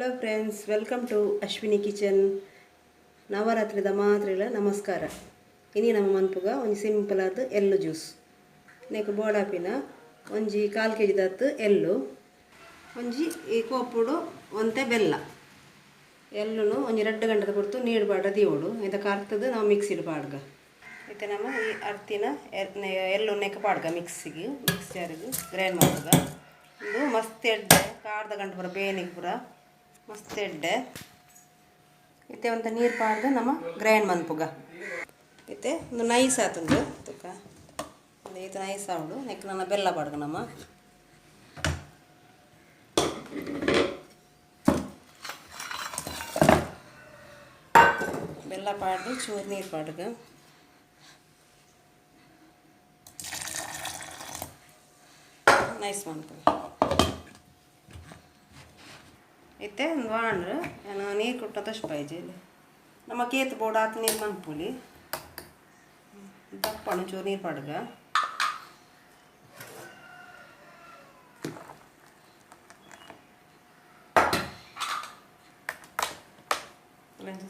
Hello friends, welcome to Ashwini kitchen. ನವರಾತ್ರಿದ ಮಾತ್ರಿಲ ನಮಸ್ಕಾರ. ಇನಿ ನಮ್ಮ ಮನ್ಪುಗ ಒಂಜಿ ಸಿಂಪಲ್ ಆದ ಎಳ್ಳು ಜ್ಯೂಸ್. ನೆಕ್ ಬೋಡಾಪಿನ ಒಂಜಿ 1/4 ಕೆಜಿ ದತ್ತು ಎಳ್ಳು, ಒಂಜಿ ಈ ಕೋಪುಡು ಒಂತೆ ಬೆಲ್ಲ. ಎಳ್ಳುನು ಒಂಜಿ 2 ಗಂಟೆದ ಪೊರ್ತು ನೀರು ಪಾಡ ದೀವೊಡು. ಇದ ಕರ್ತದು ನಾವು ಮಿಕ್ಸಿಡ್ ಪಾಡ್ಗ. ಇತ್ತೆ ನಮ್ಮ ಈ ಅರ್ತಿನ ಎಳ್ಳು ನೆಕ್ ಪಾಡ್ಗ ಮಿಕ್ಸಿಗೆ, ಮಿಕ್ಸ್ ಜಾರಿಗೆ ಗ್ರೈಂಡ್ ಮಲ್ಪುಗ. ಉಂದು ಮಸ್ತ್ ಎಡ್ಡೆ, ಕಾರ್ದ ಗಂಟು ಪೂರ ಬೇನಿಗೆ ಪೂರ ಮಸ್ತ್ ಎಡ್ಡೆ. ಇತ್ತೆ ಒಂತ ನೀರು ಪಾಡ್ದು ನಮ್ಮ ಗ್ರೈಂಡ್ ಮನ್ಪುಗ. ಇತ್ತೆ ಒಂದು ನೈಸ್ ಆತುಂಡು ತುಕ್ಕ, ಒಂದು ಈತ ನೈಸ್ ಆವಡು. ನೆಕ್ ನನ್ನ ಬೆಲ್ಲ ಪಾಡ್ಗ ನಮ್ಮ. ಬೆಲ್ಲ ಪಾಡ್ದು ಚೂರು ನೀರು ಪಾಡ್ಗ. ನೈಸ್ ಮನ್ಪುಗ. ಇತ್ತೆ ಒಂದು ವಾಂಡ್ರ್ ನೀರು ಕುಟ್ಟ ತೋಷ್ಪಾಯ್ಜಿ. ನಮ್ಮ ಕೇತು ಬೋಡು ಆತು ನೀರು ಮನ್ಪುಲಿ. ದಪ್ಪಣ ಚೂರು ನೀರು ಪಾಡ್ಗ.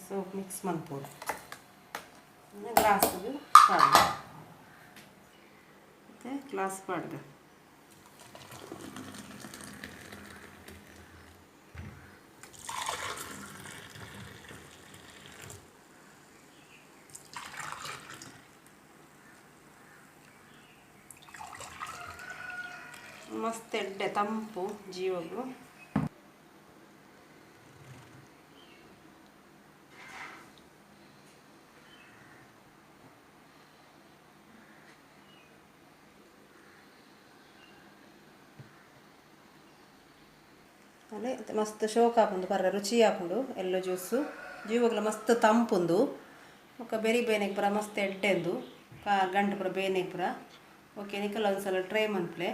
Soap mix ಮನ್ಪೊಡು. ಗ್ಲಾಸ್ಗೆ ಪಾಡ್ಗ. ಮತ್ತು ಗ್ಲಾಸ್ ಪಾಡ್ಗ. ಮಸ್ತ್ ಎಡ್ಡೆ ತಂಪು ಜೀವಗು. ಅಲ್ಲೇ ಮಸ್ತ್ ಶೋಕ್ ಆಪುಂಡು, ಪರ್ರೆ ರುಚಿ ಆಪುಂಡು ಎಳ್ಳು ಜ್ಯೂಸು. ಜೀವಗ್ಲ ಮಸ್ತ್ ತಂಪುಂದು. ಬೊಕ್ಕ ಬೆರಿ ಬೇನೆಗ್ ಪೂರ ಮಸ್ತ್ ಎಡ್ಡೆಂದು, ಕಾರ್ ಗಂಟು ಪೂರ ಬೇನೆಗ್ ಪೂರ. ಓಕೆ, ನಿಕಲ ಒಂದ್ಸಲ ಟ್ರೈ ಮನ್ಪುಲೆ.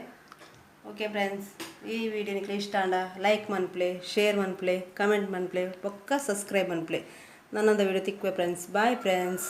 ಓಕೆ ಫ್ರೆಂಡ್ಸ್, ಈ ವಿಡಿಯೋ ನಿಕ್ಲೆ ಇಷ್ಟ ಆಂಡ ಲೈಕ್ ಮನ್ಪುಲೆ, ಶೇರ್ ಮನ್ಪುಲೆ, ಕಮೆಂಟ್ ಮನ್ಪುಲೆ, ಬೊಕ್ಕ ಸಬ್ಸ್ಕ್ರೈಬ್ ಮನ್ಪುಲೆ. ನನ್ನೊಂದು ವಿಡಿಯೋ ತಿಕ್ಕುವೆ ಫ್ರೆಂಡ್ಸ್. Bye friends.